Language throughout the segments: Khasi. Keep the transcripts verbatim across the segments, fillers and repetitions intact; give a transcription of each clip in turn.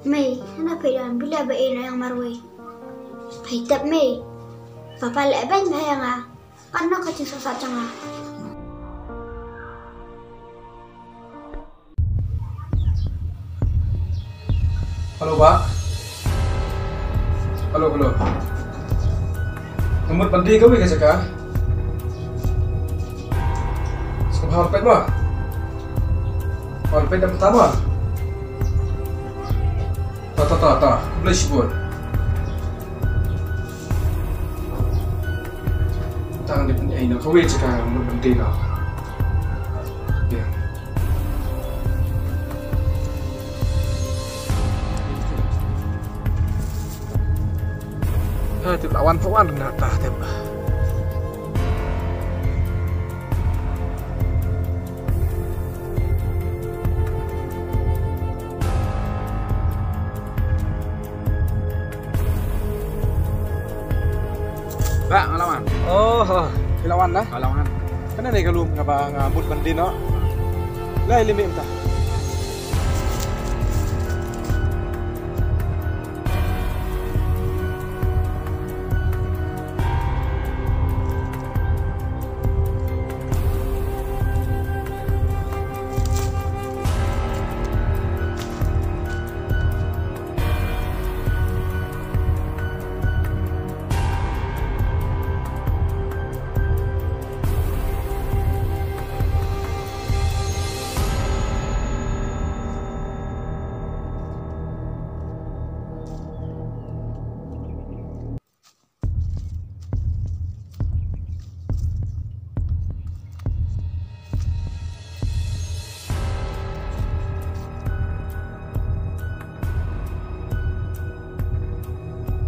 Mei, hana phi don bile ba e na ïa nga marwei. Phi tip mei. Papa leh ban ba ïa nga. Kan no ka jingsohsat jong nga. Hello, Bah. Hello, hello. Nga mut ban die kawei ka jaka. Sngewbha peit mo. Peit da mynta mo. Ta, ta, ta, ta. Khublei shibun. Tang dei pynïaid na kawei jaka nga mut ban die noh. Ïa. Ha, tip la wan pha wan na ta tip. Ba, nga la wan. Oh, oh, phi la wan na? Nga la wan. Kane ne ka lum kaba nga mut ban die noh. Lai lim mynta.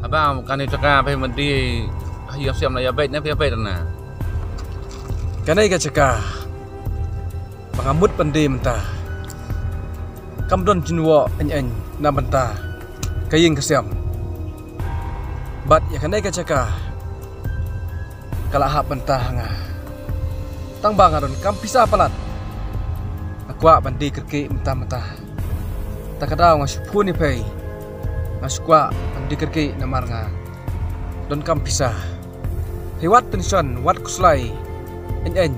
Haba kane jaka phi mut die ha ïing siam la ïa beit ne phi ïa beit na. Kane ka jaka ba nga mut ban die mynta kam don jingwoh eiñ eiñ na bynta ka ïing ka siam. Bad ïa kane ka jaka ka la hap bynta ha nga. Tang ba nga donkam pisa palat. Nga kwah ban die kyrkieh mynta mynta. Ta ka daw nga shu phone ïa phi. Nga shu kwah ban die kyrkieh namar nga donkam pisa. Phi wat tension, wat khuslai eiñ eiñ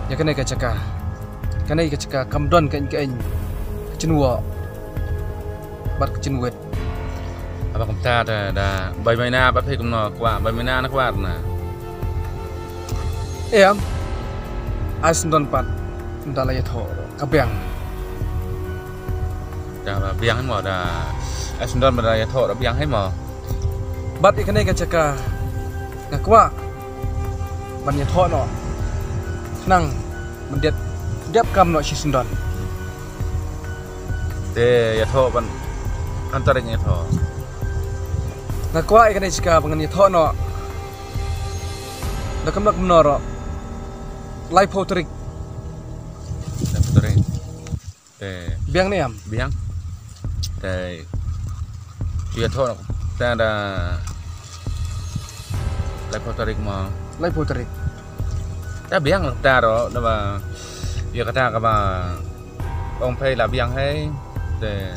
ïa kane ka jaka. Kane ka jaka kam don ka eiñ ka eiñ ka jingwoh bad ka jingwit. Haba kumta te da bai mai na ba phi kumno kwah, bai mai na na kwah na. Em. Ai syndon pat. Nda la ïathoh ka biang. Da ba biang mo da. Ai syndon ba da ïathoh da biang hai mo. Bad ïa kane ka jaka nga kwah ban ïathoh noh. Khnang ban dep, dep kam noh shi syndon. Te ïathoh ban, kan tarik ïathoh. Nga kwah ïa kane jaka ba ngan ïathoh noh. Da kam da kumno ruh. Laiphew tarik. Laiphew tarik. Te biang ne em? Biang. Te ïathoh noh. Te da laiphew tarik mo. Laiphew tarik. Te biang te ruh da ba ïa kata kaba ong phi la biang hai. Te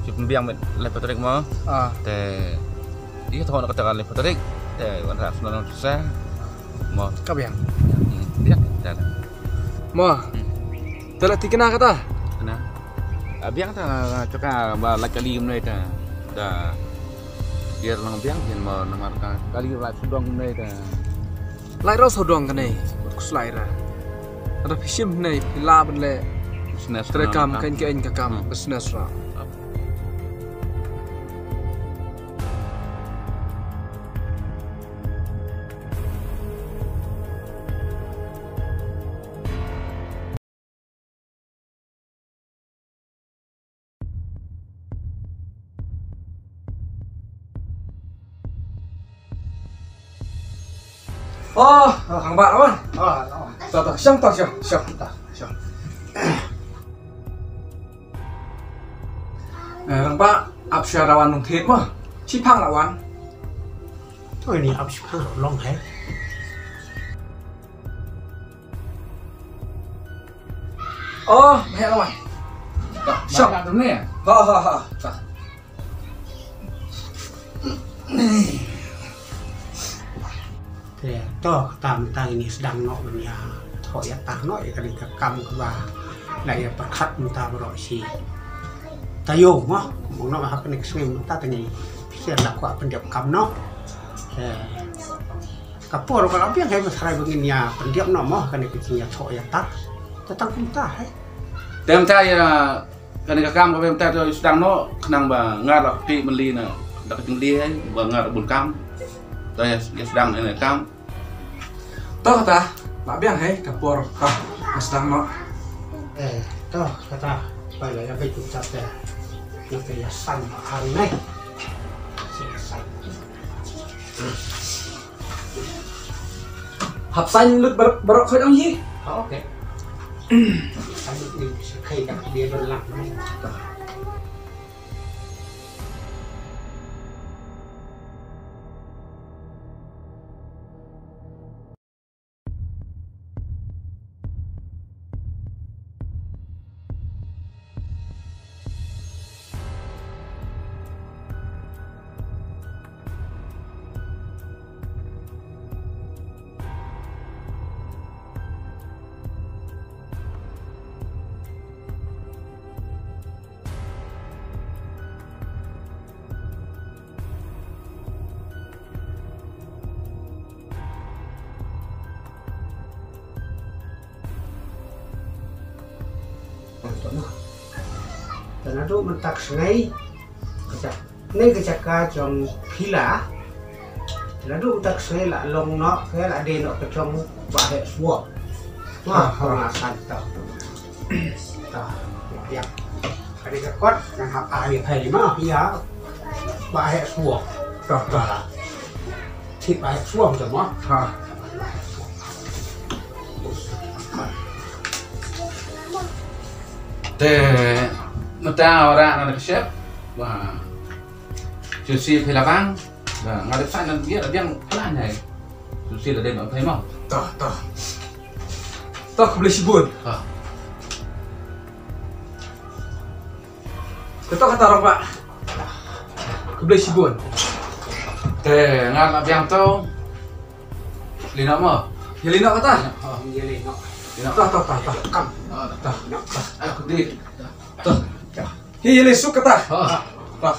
shu pynbiang met laiphew tarik mo. Ah. Te ïathoh noh kata ka laiphew tarik. Te wanrah sngewbha sa mo. Ka biang. Hmm, biang kata. Mo. Hmm. Te la thikna kata. Kena. Ah, biang ta, ah, jaka ba lait kali mynne ta. Da. Biar lang biang phin mo namar ka kali lait sawdong mynne ta. Lait ruh sawdong kane. Khuslai ra. Ada phi shim mynne phi lah ban leh. Business treikam, ka eiñ ka eiñ ka kam, hmm, business ra. Oh, Rangbah, Rangbah. Ah, Rangbah. To, to, shong, to, shong, shong, to, shong. Eh, Rangbah, ap sha da wan nongthied mo. Shiphang la wan. To, ini ap shiphang long hai. Oh, banyak lawan. Shong. Banyak tu ni. Ha, ha, ha. Te to kata mynta ngin ïa sdang noh ban ïa thoh ïa tah noh ïa kane ka kam kaba la ïa pyrkhat mynta baroh shi taïew mo. Mong noh ha kane ka sngi mynta te ngin sdang la kwah pyndep kam noh. Te ka por ka la biang hi mynta ba ngin ïa pyndep noh mo kane ka jingïathoh ïa tah. Te tang kumta hi. Te mynta ïa kane ka kam kaba mynta to sdang noh khnang ba nga la phi mynli na da ka jingli hi ba nga la bun kam. To ïa ïa sdang ïa kam. To kata la biang hi ka por ka sdang noh. Eh, to kata ba la ïa bit kumta te. Nga te ïa san ba ang nai. Ïa san. Hap sign lut bar-, baroh khoit ong hi. Ah, okay. Sign lut ni sa khai dak dia berlang. Te naduh mynta ka sngi ka jaka, ne ka jaka jong phi la. Te naduh mynta ka sngi la long noh, ka la dei noh ka jong Bah Heh Suom. Wah, ha, ha. Pyngasah to. To, ïa. Ka dei ka kot ngan hap ai ïa phi ma, ïa. Bah Heh Suom. To, to. Thik Bah Heh Suom to ma. Ha. Te mynta ora na ka shep. Wah. Shu shi phi la bang. Nga dep sa nan biang biang plan hai. Shu shi la dei ma phi ma. To, to. To, khublei shibun. Ha. Kata kata orang ba. Khublei shibun. Te nga la biang to. Lino mo. Ïa lino kata. Oh, ïa lino. Lino. To, to, to, to. Kam. To, to. Ai khublei. To. Hi ïa lei suk kata. To.